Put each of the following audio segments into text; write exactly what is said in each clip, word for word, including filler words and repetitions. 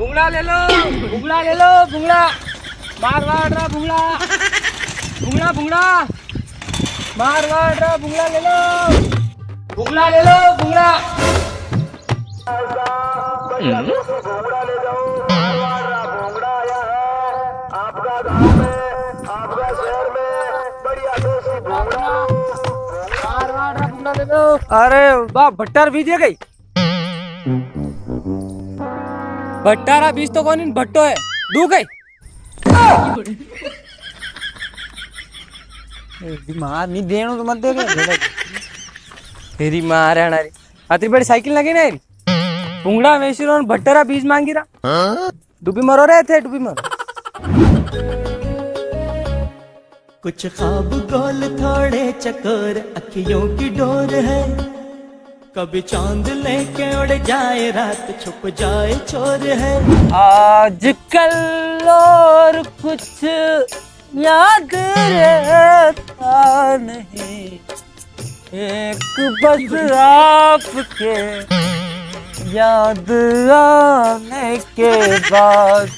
भुंगड़ा ले लो, भुंगड़ा ले लो, भुंगड़ा। मारवाड़ रा भुंगड़ा। भुंगड़ा, भुंगड़ा। मारवाड़ रा भुंगड़ा ले लो। भुंगड़ा ले लो, भुंगड़ा। अरे वाह, भट्टा रा बीज है कई? भट्टा रा बीज तो कोनी, भट्टो है। दू कई? ए, दिमाग नी देणो तो मत दे रे। तेरी माँ हरियाणा री। अतरी बड़ी साइकिल लगी ना री। भुंगड़ा वेची रो, भट्टा रा बीज मांगी रा। डूबी मरो रे थे, डूबी मरो। कुछ ख्वाब गोल थोड़े चकोर, अखियों की डोर है। कभी चांद लेके उड़ जाए, रात छुप जाए चोर है। आजकल और कुछ याद रहता नहीं, एक बस आपके याद आने के बाद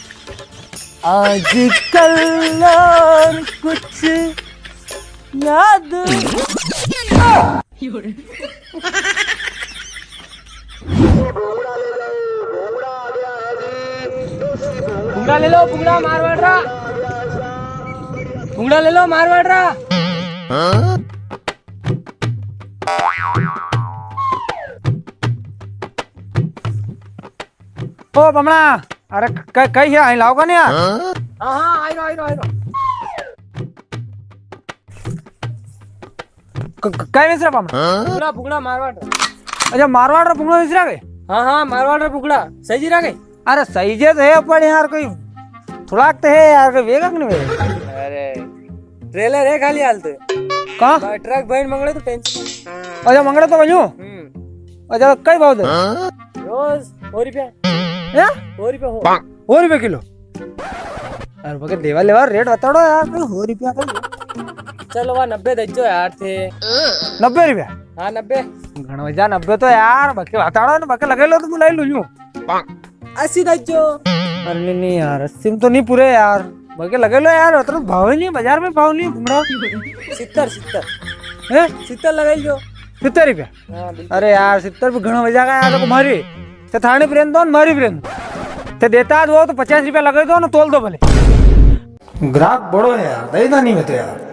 आजकल और कुछ याद। भुंगड़ा ले लो, भुंगड़ा मारवाड़ रा। भुंगड़ा ले लो मारवाड़ रा। ओ बमणा, अरे क-, क-, कई है, आई लाओगा नी यार? हाँ, हाँ, आई रो, आई रो, आई रो। क-, क-, कई वेची रा बमणा? भुंगड़ा, भुंगड़ा मारवाड़ रा। अच्छा, मारवाड़ रा भुंगड़ा वेची रा के? हाँ, हाँ, मारवाड़ रा भुंगड़ा। सही जी रा के? अरे सही जे तो है, पण यार कोई थोड़ाक तो है यार, कोई वेगा कि नी वेगा? अरे ट्रेलर है खाली हाल तो। का? ट्रक भरी ने मंगड़े तो टेंशन। अच्छा, मंगड़े तो वणियो। हम्म। अच्छा, कई भाव दे? रोज हो रुपया। हैं? हो रुपया हो। हो रुपया किलो। अरे बके देवा लेवा रेट बताड़ो यार, कोई हो रुपया का। चलो वा नब्बे दे जो यार थे। नब्बे रुपया? हाँ, नब्बे। घणो जा नब्बे तो यार, बके बताड़ो ना, बके लगे लो तो बुलाई लूं। अस्सी दे जो। अरे नी, नी यार, अस्सी में तो नी पूरे यार। बके लगे लो यार, अतरो भाव ही नी, बाजार में भाव नी भुंगड़ा। सित्तर, सित्तर। हैं? सित्तर लगाई जो। सित्तर रुपया? हाँ, बिल्कुल। अरे यार, सित्तर भी घणो हो जाएगा यार, देखो मारी। ते थाने प्रेम दो ना, मारी प्रेम। ते देता आज वो तो पचास रुपया लगाई दो ना, तोल दो भले। ग्राहक बड़ो है यार, दई दा नी मैं तो यार।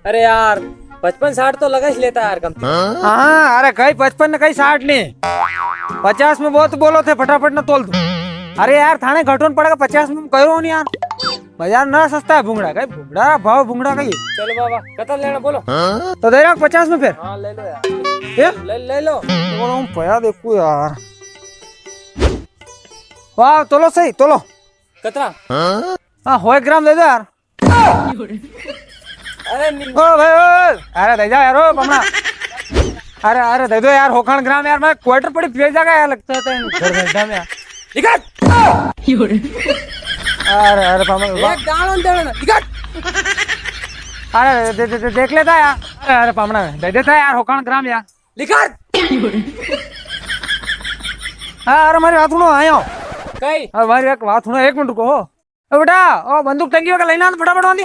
अरे यार, पचपन साठ तो लगा ही लेता यार कम से कम। हाँ, अरे कई पचपन ने कई साठ ने। पचास में बहुत बोलो थे, फटाफट ना तोल दो। अरे यार, थाने घटो न पड़ेगा, पचास में कह रहा हूँ नी यार। बाजार ना सस्ता है भुंगड़ा, कई भुंगड़ा भाव भुंगड़ा कई। चलो बाबा, कतरा लेना बोलो। तो दे रहा पचास में फिर। हाँ, ले लो यार। ये? ले, ले लो। तो बोला हूँ, पया देखो यार। वाह, तोलो सही, तोलो। कतरा? हाँ, हो एक ग्राम दे दो यार। अरे नी। ओ भाई, ओ, अरे दे जा यार, ओ बमणा। अरे, अरे दे दो यार, होखाण ग्राम यार, मैं क्वार्टर पड़ी पिए जागा यार, लगता है तेरे घर में एकदम यार। निकल। अरे, अरे पामणा। एक दाणो नी देणो, निकल। अरे दे, दे, दे, देख लेता यार। अरे, अरे पामणा, दे देता यार, होखाण ग्राम यार। निकल। हाँ, अरे मारी बात सुनो, आयो। कई? अरे मारी एक बात सुनो, एक मिनट रुको हो। ओ बेटा, ओ बंदूक टंगी होगा, लेना तो फटाफट वाली।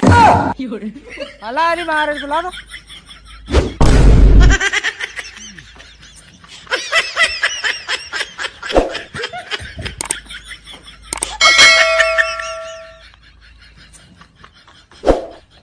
हला अरे मारे बुला दो।